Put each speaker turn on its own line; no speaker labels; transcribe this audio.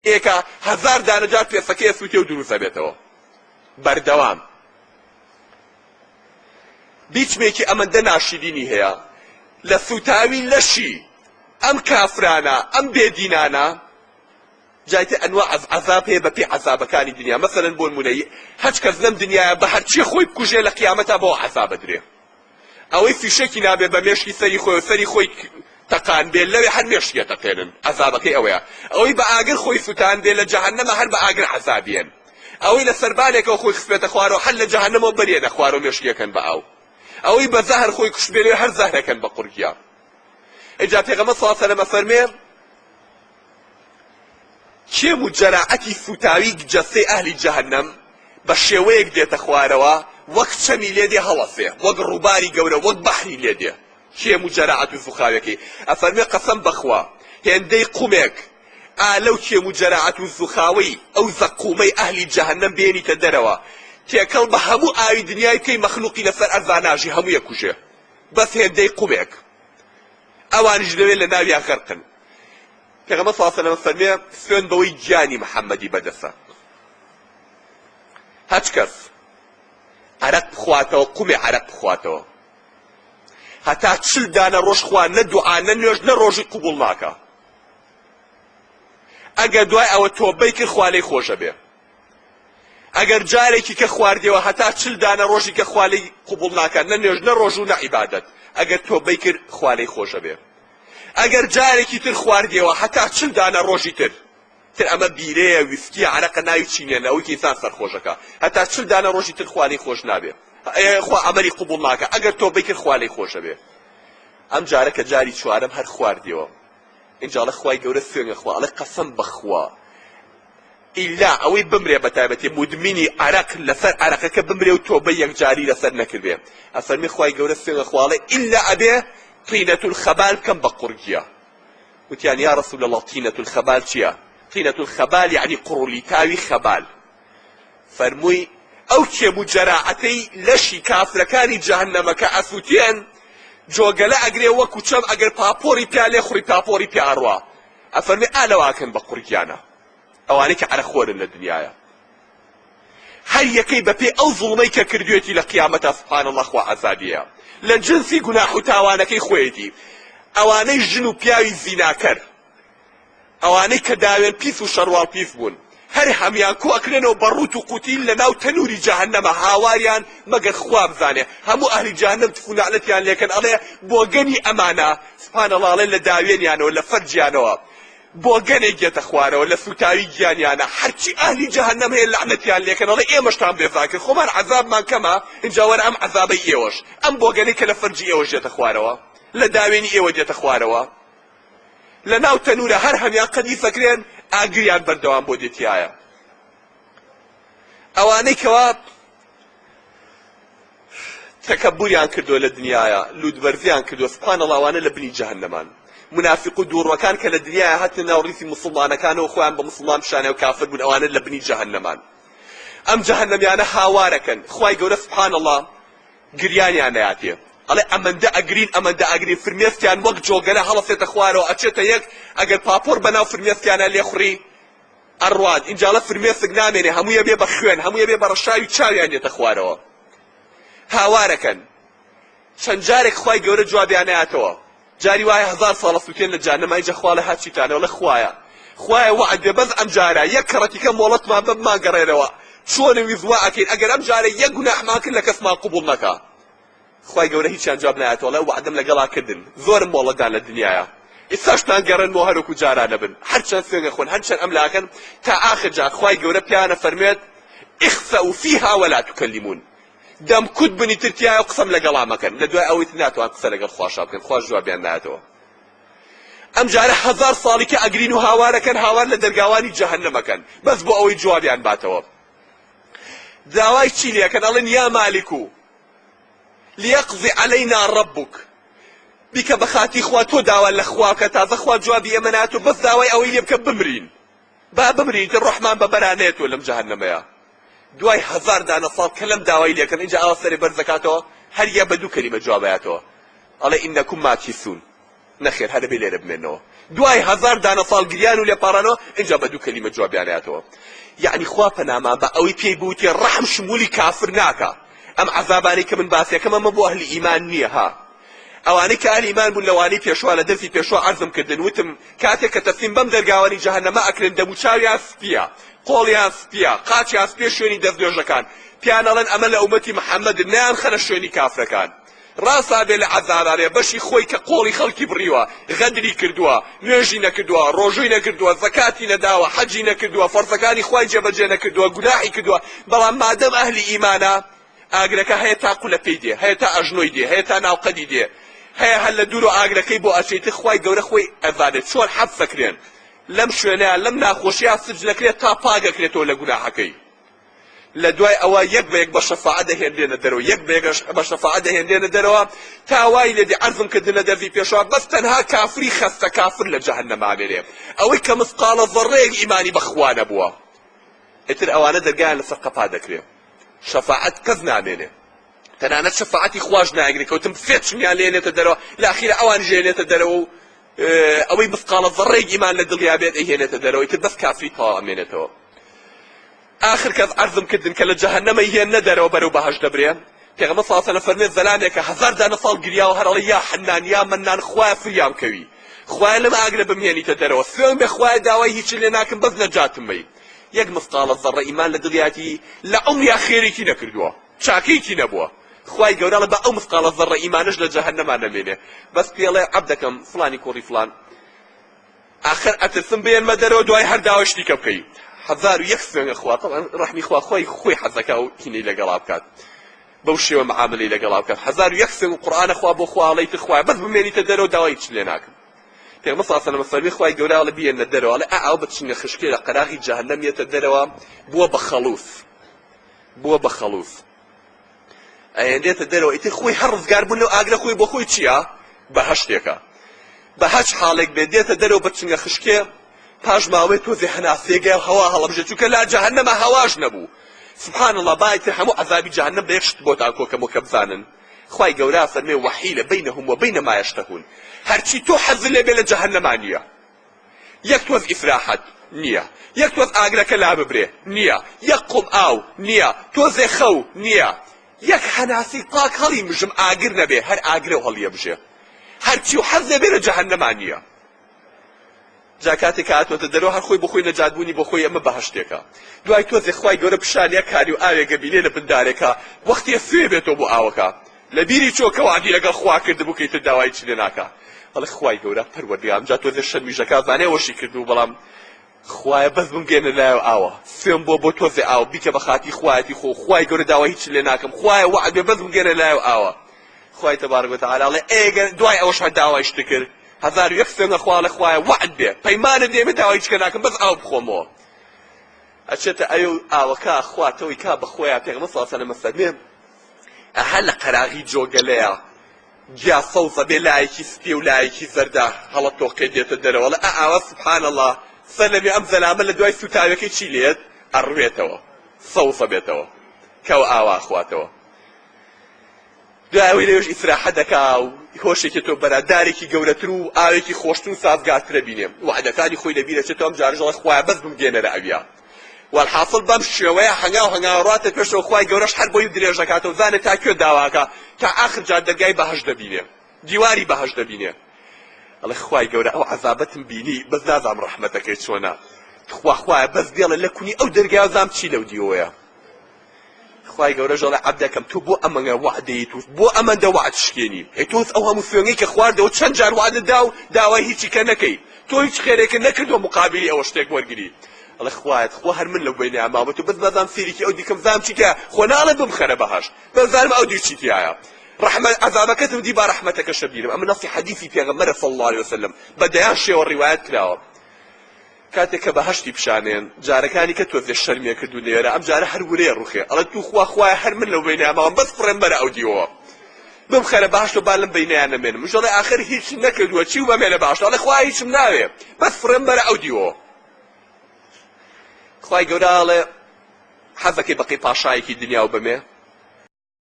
ئێکە هەزار دانە جار پێستەکەی ئەسوتێ و دروست ئەبێتەوە بەردەوام بیچمێکی ئەمەندە ناشرینی هەیە لە سوتاوی لەشی ئەم کافرانە ئەم بێدینانە جایتە ئەنوا عەزاب هەیە بەپێی عەزابەکانی دنیا مەسەلەن بۆ نمونە هەچ کەس لەم دنیاە بە هەرچی خۆی بکوژێ لە قیامەتا بەوە عەزابە درێ ئەوەی فیشەکی نابێ بە مێشکی سەری خۆی و سەری خۆی تەقان بێ لەوێ هەر مێشکی ئەتەقێنن عەزابەکەی ئەوەیە ئەوەی بە ئاگر خۆی سوتان بێ لە جەهەنەمە هەر بە ئاگر عەزابیەن ئەوەی لە سەربانێکەوە خۆی خستبێتە خوارەوە هەر لە جەهەنەمەوە بەریەنە خوارەوە مێشکی ئەکەن بە ئاو ئەوەی بە زەهر خۆی کوشتبێ لەوێ هەر زەهرەکەن بە قورگیا ئینجا پێغەمبەر صلی الله علیه و سلم ئەفەرمێ کێم و جەراعەتی سووتاوی جەستەی ئەهلی جەهەنەم بە شێوەیەک دێتە خوارەوە وەک چەمی لێ دێ هەڵەسێ، وەک ڕووباری گەورە، وەک بەحری لێ دێ کێم و جەراعەت و زوخاویەکەی. ئەفەرموێ قەسەم بەخوا هێندەی قومێک ئا لەو کێم و جەراعەت و زوخاوەی ئەو زەقومەی ئەهلی جەهەنەم بێنیتە دەرەوە تێکەڵ بە هەموو ئاوی دنیای بکەی مەخلوقی لەسەر ئەرزا ناژی هەمووی ئەکوژێ بەس هێندەی قومێک ئەوانیش لەوێ لە ناویا غەرقن. پێغەمبەر صلی اللە علیه و سلم فەرمووی سوێند بەوەی گیانی محەممەدی بەدەسە هەچ کەس عەرەق بخواتەوە قومێ عەرەق بخواتەوە هەتا چل دانە ڕۆژ خوا نە دوعا نە نوێژ نە ڕۆژی قبوڵ ناکا ئەگەر دوای ئەوە تۆبەی کرد خوا لێی خۆشە بێ ئەگەر جارێکی کە خواردیەوە هەتا چل دانە ڕۆژی کە خوا لێی قبوڵ ناکات نە نوێژ نە ڕۆژ و نە عیبادەت ئەگەر تۆبەی کرد خوا لێی خۆشە بێ ئەگەر جارێکی تر خواردیەوە هەتا چل دانە ڕۆژی تر تر ئەمە بیرەیە ویسکیە عەرەقە ناوی چینیە ئەوەی کە ئینسان سەرخۆشەکە هەتا چل دانە ڕۆژی تر خوا لێی خۆش نابێ خوا عەمەلی قبوڵ ناکا ئەگەر تۆبەی کرد خوا لێی خۆشە بێ ئەم جارە کە جاری چوارەم هەر خواردیەوە ئینجا ئەڵێ خوای گەورە سوێنگە خوا ئەڵێ قەسەم بەخوا ئیلا ئەوەی بمرێ بەتایبەتی مودمینی عەرەق لەسەر عەرەقەکە بمرێ و تۆبەی یەکجاری لەسەر نەکردبێ ئەفەرمێ خوای گەورە سوێنگە خوا ئەڵێ ئیلا ئەبێ طینة الخبال بکەم بە قوڕگیا وتیان یا رسول الله طینة الخبال چییە؟ طینة الخبال یعنی قوڕولیتاوی خەبال فەرمووی ئەو کێم و جەراعەتەی لەشی کافرەکانی جەهەنەمەکە ئەسووتێن جۆگەلە ئەگرێ وەکو چەم ئەگەر پاپۆڕی پیا لێخوڕی پاپۆڕی پیا ئەڕوا ئەفەرمێ ئا لەواکەن بە قوڕگیانە ئەوانەی کە عەرەقخۆرن لە دنیایا هەر یەکەی بەپێی ئەو زوڵمەی کە کردوێتی لە قیامەتا سبحان اللە خوا عەزابیە لە جنسی گوناح و تاوانەکەی خۆیەتی ئەوانەی ژن و پیاوی زیناکەر ئەوانەی کە داوێن پیس و شەرواڵ پیس بوون هەر هەموان کۆ ئەکرێنەوە بە ڕووت و قوتی لە ناو تەنوری جەهەنەمە هاواریان مەگەر خوا بزانێ هەموو ئەهلی جەهەنەم تف و نەعلەتیان لێکەن ئەڵێ بۆگەنی ئەمانە سبحان اللە ئەڵێ لە داوێنیانەوە لە فەرجیانەوە بۆگەنێک یەتە خوارەوە لە سوتاوی گیانیانە هەرچی ئەهلی جەهەنەم هەیە لەعنەتیان لێکەن ئەڵێ ئێمەشتان بێزار کرد خۆمان عەزابمان کەمە ئینجا وەرە ئەم عەزابەی ئێوەش ئەم بۆگەنەی کە لە فەرجی ئێوەش دێتە خوارەوە لە داوێنی ئێوە دێتە خوارەوە لە ناو تەنورە هەر هەمیان قەدیس ئەکرێن ئاگریان بەردەوام بۆ دێتیایە ئەوانەی کەوا تەکەبوریان کردووە لە دنیایا لوتبەرزیان کردووە سبحان اللە ئەوانە لە بنی جەهەنەمان منافق و دووڕوەکان کە لە دنیایا هاتنە ناو ڕیزی موسڵمانەکانەوە خۆیان بە موسڵمان پیشانەوە کافر بوون ئەوانە لە بنی جەهەنەمان ئەم جەهەنەمیانە هاوارەکەن خوای گەورە سبحان اللە گریانیان نەیاتێ ئەڵێ ئەمەندە ئەگرین ئەمەندە ئەگرین فرمێسکیان وەک جۆگەلە هەڵەسێتە خوارەوە ئەچێتە یەک ئەگەر پاپۆر بەناو فرمێسکیانە لێخوڕی ئەڕوات ئینجا ئەڵێ فرمێسک نامێنێ هەمووی ئەبێ بە خوێن هەمووی ئەبێ بە ڕەشاوی چاویان دێتە خوارەوە هاوارەکەن چەند جارێک خوای گەورە جوابیان نایاتەوە جاری وایە هەزار ساڵە سوتێن لە جانەما ئینجا خوا ئەڵێ ها چیتانە ئەڵێ خوایە خوایە وەعد بێ بەس ئەم جارە یەک کەڕەتیکە مۆڵەتمان بە بمانگەڕێنەوە چۆنە ویست وا ئەکەین ئەگەر ئەم جارە یەک گوناحمان کرد لە کەسمان قبوڵ نەکا خوای گەورە هیچیان جواب نایەتەوە ئەڵێ وەعدم لەگەڵا کردن زۆرم مۆڵەت دان لە دنیایا ئیستاشتان گەڕێنمەوە هەروەکو جاران ئەبن هەرچەند سوێند ئەخۆن هەرچەند ئەم لاکەن تا ئاخر جار خوای گەورە پێیان ئەفەرموێت اخسئوا فیها ولا تکلمون دەم کوت بن ئیتر تیایە و قسەم لەگەڵا مەکەن لە دوای ئەوەی تر ناتوان قسە لەگەڵ خواشا بکەن خواش جوابیان نایەتەوە ئەم جارە هەزار ساڵی کە ئەگرین و هاوارەکەن هاوار لە دەرگاوانی جەهەنەمەکەن بەس بۆ ئەوەی جوابیان باتەوە داوای چی لێکەن ئەڵێن یا مالک لیقضی علینا ربک بیکە بە خاتی خوا تۆ داوا لە خوا بکە تازە خوا جوابی ئێمە ناتۆ بەس داوای ئەوەی لێ بکە بمرین با بمرین تر ڕۆحمان بە بەرا نەیەتەوە لەم جەهەنەمەیە دوای هەزار دانە ساڵ کە لەم داوای لێکەن ئینجا ئاوا سەرێ بەرز دەکاتەوە هەر یە بە دوو کەلیمە جوابایەتەوە ئەڵێ ئینەکم ماکیسون نەخێر هەر ئەبێ لێرە بمێنەوە. دوای هەزار دانە ساڵ گریان و لێپاڕانەوە ئینجا بە دوو کەلیمە جوابیان ئەیاتەوە. یەعنی خوا پەنامان با ئەوەی پێی بوتێ ڕەحم شمولی کافر ناکا. ئەم عەزابانەی کە من باسیەکەم ئەمە بۆ ئەهلی ئیمان نییە ها. ئەوانەی کە ئەهلی ئیمان بوون لە وانەی پێشوا لە دەرسی پێشوا عەرزم کردن وتم کاتێک کە تەسلیم بەم دەرگاوانی جەهەنەمە ئەکرێن دەموچاویان سپییە قۆڵیان سپییە قاچیان سپییە شوێنی دەستنوێژەکان پێیان ئەڵێن ئەمە لە ئومەتی محەممەدن نەیانخەنە شوێنی کافرەکان ڕاستە بێ لە عەزابا بێ بەشی خۆی کە قۆڵی خەڵکی بڕیوە غەدری کردووە نوێژی نەکردووە ڕۆژووی نەکردووە زەکاتی نەداوە حەجی نەکردووە فەرزەکانی خوای جێبەجێ نەکردووە گوناحی کردووە بەڵام مادەم ئەهلی ئیمانە ئاگرەکە هەیە تا قولەپێی دێ، هەیە تا ئەژنۆی دێ، هەیە تا ناوقەدی دێ، هەیە هەر لە دوورەوە ئاگرەکەی بۆ ئەچێ، ئیتر خوای گەورە خۆی ئەزانێت چۆن حەبس ئەکرێن لەم شوێنەیا لەم ناخۆشییا سجن ئەکرێت تا پاک ئەکرێتەوە لە گوناحەکەی. لە دوای ئەوە یەک بە یەک بە شەفاعە دەهێنرێنە دەرەوە، یەک بە یەک بە شەفاعە دەهێنرێنە دەرەوە تا وای لێ دێ عەرزم کردن لە دەرزی پێشەوە بەس تەنها کافری خەستە کافر لە جەهەنەم ئامێنێ ئەوەی کە مسقاڵە زەڕەیەک ئیمانی بە خوا نەبووە ئیتر ئەوانە دەرگایان لەسەر قەپا دەکرێ. شەفاعەت کەس نامێنێ تەنانەت شەفاعەتی خواش ناگرێ کەوتم فێچمیان لێنێتە دەرەوە لە ئەخیرا ئەوانیش هێنێتە دەرەوە و ئەوەی مسقاڵە زەڕەیەک ئیمان لە دڵیا بێت ئەیهێنێتە دەرەوە ئیتر بەس کافری تەواو ئەمێنێتەوە ئاخر کەس عەرزم کردن کە لە جەهەنەمە هێننە دەرەوە بەرەو بەهەشت دەبرێ پێغەمبەر صلی الله علیه و سلم فەرمێ زەلامێکە هەزار دانە ساڵ گریاوە هەر ئەڵێ یا حەنان یا مەنان خوایە فریام کەوی خوایە لەم ئاگرە بمهێنیتە دەرەوە سوێن بێ خوایە داوای هیچی لێ ناکەم بەس نەجاتم بەی یەک مسقاڵە زەڕە ئیمان لە دڵیاتی لە عومریا خێرێکی نەکردووە چاکەیەکی نەبووە خوای گەورە ئەڵێ با ئەو مسقاڵە زەڕە ئیمانەش لە جەهەنەما نەمێنێ بەس پێڵێ عەبدەکەم فڵانی کوڕی فڵان ئاخر ئەترسم بێنمە دەرەوە دوای هەر داوای شتی کە بکەی 1001 سوێنگە خوا طبعا ڕەحمی خوا خۆی خۆی حەزەکە و کینەی لەگەڵا بکات بەو شێوە معاملەی لەگەڵا بکات 1001 سوێنگ قورئانە خوا بۆ خوا ئەڵێ تر خوایە بەس بمێنیتە دەرەوە داوای هیچ لێ ناکەم پێغەمبەر صلی اللە علیه و سلم فەرمی خوای گەورە ئەڵێ بیێنە دەرەوە ئەڵێ ئا ئەو بە چنگە خشکێ لە قەراغی جەهەنەم یەتە دەرەوە بووە بە خەڵوز بووە بە خەڵوز ئەیەندێتە دەرەوە ئیتر خۆی هەر ڕزگار بوون لەو ئاگرە خۆی بۆ خۆی چییە بەهەشتێکە بە هەچ حاڵێک بێت دێتە دەرەوە بە چنگە خشکێ پاش ماوەی تۆزێ هەناسەیەک هەوا هەڵەبژێ چونکە لا جەهەنەمە هەواش نەبوو سبحان الله با ئیتر هەموو عەزابی جەهەنەم بە یەک شت بۆتان کۆکەمەوە کە بزانن خوای گەورە ئەفەرمێ وحیل بینهم وبین ما یشتهون هەرچی تۆ حەزت لێ بێ لە جەهەنەما نییە یەک تۆز ئیسراحەت نییە یەک تۆز ئاگرەکە لاببرێ نییە یەک قوم ئاو نییە تۆزێ خەو نییە یەک هەناسەی پاک هەڵی مژم ئاگر نەبێ هەر ئاگرە و هەڵیەبژێ هەرچی و حەز لێ بێ لە جەهەنەما نییە جا کاتێک کە هاتووەتە دەرەوە هەر خۆی بۆ خۆی نەجات بوونی بۆ خۆی ئەمە بەهەشتێکە دوای تۆزێ خوای گەورە پیشانیا کانی و ئاوێک ئەبینێ لە بن دارێکا وەختێ سوێ بێتەوە بۆ ئاوەکە لە بیری چۆ کە وعدی لەگەڵ خوا کردبوو کە ئیتر داوای هیچ لێ ناکا ئەڵێ خوای گەورە پەروەردگارم جا تۆزێ شەرمیش ئەکا زانێ وەشی کردبوو بەڵام خوایە بەس بمگەێنە لایەوە ئاوە سوێم بۆ بۆ تۆزێ ئاو بیکە بە خاتی خوایەتی خۆ خوای گەورە داوای هیچ لێ ناکەم خوایە وعد بێ بەس بمگەێنە لایەوە ئاوە خوای تبارک وتعالی ئەڵێ ئێگەر دوای ئەوەش هەر داوای شت کرد 1001 سوێنگە خوا ئەڵێ خوایە وعد بێ پەیمانت دێمێ داوای هیچ کە ناکەم بەس ئاو بخۆمەوە ئەچێتە ئەوێ و ئاوەکە خواتەوەی کا بەخۆیان پێغەمبەر صلی الله علیه و سلم فەرمێ ئەها لە قەراغی جۆگەلەیە گیا سەوزە بێ لایەکی سپی و لایەکی زەردە هەڵە تۆقێ دێتە دەرەوە ئەڵێ ئا ئاوا سبحان اللە سەلەمی ئەم زەلامە لە دوای سوتاوەکەی چی لێت ئەڕوێتەوە سەوزە بێتەوە کەوە ئاوا خواتەوە دوای ئەوەی لەوێش ئیسراحەت دەکا و هۆشێکی تۆ بەرا دارێکی گەورەتر و ئاوێکی خۆشتر و سازگارترە بینێ وعدەکانی خۆی لەبیر ئەچێتەوە ئەم جارەش ئەڵێ خوایە بەس بمگەیەنەرە ئەویا والحاصل بەم شێوەیە هەنگاو هەنگاو ڕاتە پێشەوە خوای گەورەش هەر بۆی درێژ دەکاتەوە زانێ تا کوێ داواکە تا ئاخر جار دەرگای بەهەشت دەبینێ دیواری بەهەشت دەبینێ ئەڵێ خوای گەورە ئەو عەزابەتم بینی بەس نازانم ڕەحمەتەکەی چۆنە تخوا خوایە بەس بێڵێ لە کونی ئەو دەرگایە زام چی لەو دیوەیە خوای گەورەش ئەڵێ عەبدەکەم تۆ بۆ ئەمەنگە وەعد دەیت و بۆ ئەمەندە وەعد شکێنی ئەی تۆ ئەو هەموو سوێنگەی کە خواردەوە چەند جار وەعدت دا و داوای هیچی کە نەکەی تۆ هیچ خێرێکت نەکردووە مقابلی ئەوە شتێک وەرگری ئەڵێ خوایە خوا هەر من لەو بەینەیا ماومەت و بەس بازام سیرێکی ئەو دیکەم زام چی تیایە خۆ ناڵێ بمخەرە بەهەشت بەس زانم ئەو دیو چی تیایە ڕەحمە عەزابەکەتم دی با ڕەحمەتەکەشە بینم ئەمە نەسی حەدیثی پێغەمبەرە صلی الله علیه وسلم بە دەیان شێوە ڕیوایەت کراوە کاتێک کە بەهەشتی پیشانێن جارەکانی کە تۆزێ شەرمێ کرد و نەوێرا ئەم جارە هەر ورەیە ڕوخێ ئەڵێ تو خوا خوایە هەر من لەو بەینەیا ماوم بەس فڕێم بەرە ئەو دیوەوە بمخەرە بەهەشت و با لەم بەینەیا نەمێنم منیش ئەڵێ ئاخر هیچ نەکردووە چی و بەمێنە بەهەشت ئەڵێ خوایە هیچم ناوێ بەس فڕێم بەرە ئەو دیوەوە خوای گەورە ئەڵێ حەزەکەی بەقەی پاشایەکی دنیا و بەمێ؟